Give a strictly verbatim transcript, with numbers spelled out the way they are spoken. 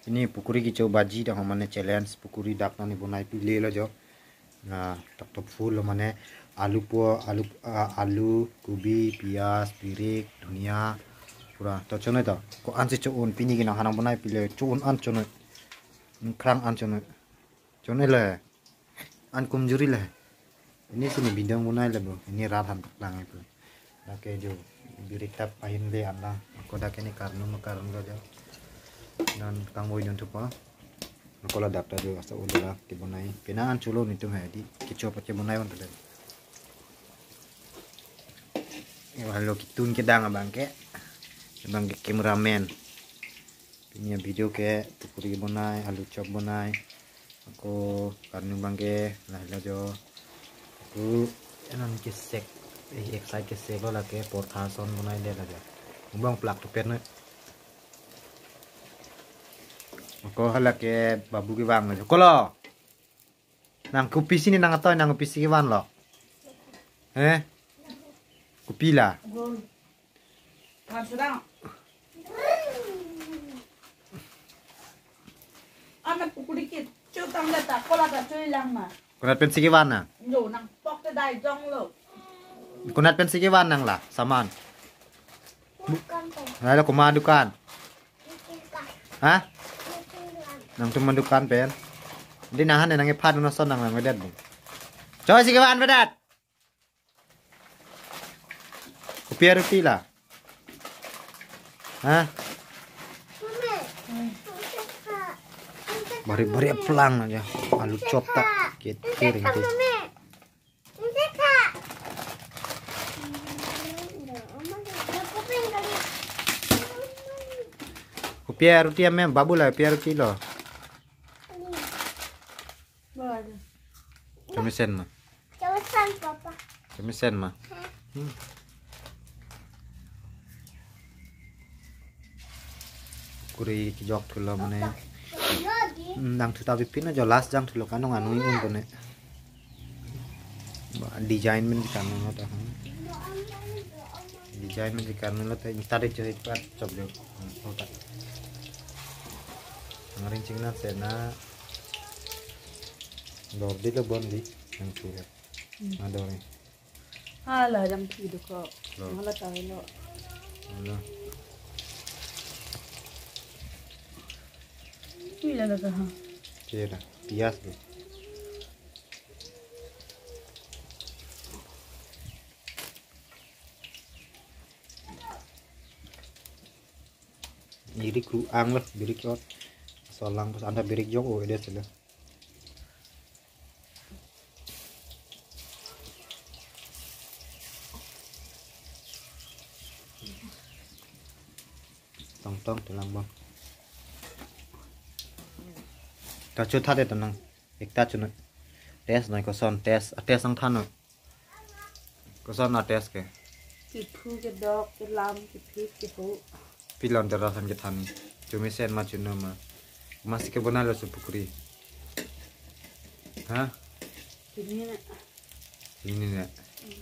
Ini pukuri kecho baji dak mane challenge pukuri dak nani bonai pile lo jo. Na tok tok full lo mane alu po alu ah, alu, kubi, pias, birik, dhunia pura to chonoi to. Ko-an si cho-un pini ke nang hanang bonai pile cho-un an chonoi. Krang an chonoi. Chonoi le. An kumjuri le. Ini sini bidang bonai le bo. Ini rat han lang itu. Lake jo birik tap ahin le an lang. Kodak ini karnu ma karnu lo jo. Non kangvoi non thupa. Ako ladak ta jo asa ulo la kebonai. Pena an chulo nitum hai di. Kecho pa kebonai wan tadi. Halo kitun kedang abang ke. Abang ke cameraman. Pini video ke pukuri bonai, alu chop bonai. Ako karnu abang ke lahelo jo. Ako enan kesek, eh, exercise kesek lo lake portha son bonai le la jo. Abang plak tu pen. Ako hala ke babu kevang lo jo. Kolo. Nang kopi si ne nang atoi nang kopi si kevan lo. Eh? Kopi la. Kan sedang. Amat pukuri ke. Chutang data, kola ta chui lang ma. Konat pen si kevan nang? Lo, nang pok te dai jong lo. Konat pen si kevan nang la, saman. Dukan pen. Lahelo komat dukan. Dukan. Ha? Dukan. Nangtum ma dukan pen. Di nahan nang ephan no son nang nang vedet bu. Choi si kevan vedet. Kopi aruti la. Ha? Bari bari plang aja. Alu chop ta. Kit kiring ti. Kopi aruti ame babu la kopi aruti lo. Chomisen ma. Chomisen, Papa. Chomisen ma. Hmm. Kuri kijok thulo mane. Papa. Hmm, dang thuta bipin ajo last jang thulo kanong anui un kone. Ba, design men di kanong lo ta. Hmm. Design men di kanong lo ta. Inta de choi pat chop jo. Hmm, lo ta. Ngaring chingna sena. Dor di lo bon di. Yang thulo. Hmm. Ador ni. Hala jam thi do ko. Lo. Hala ta lo. Lo. Ui la la ka ha. Chera, pias do. Birik ru ang lo, birik ot. Solang pas anda birik jok o ede selo. Tong tong tulang bang. Ta chu tha de tonang. Ekta chu noi. Test noi koson test. A test ang than noi. Koson a test ke. Kephu kedok kelam kephit keho. Pilon tera san kethan ni. Chomisen ma chuno ma. Masi kebonai lo su pukuri. Ha? Kini na. Ini ne. Hmm.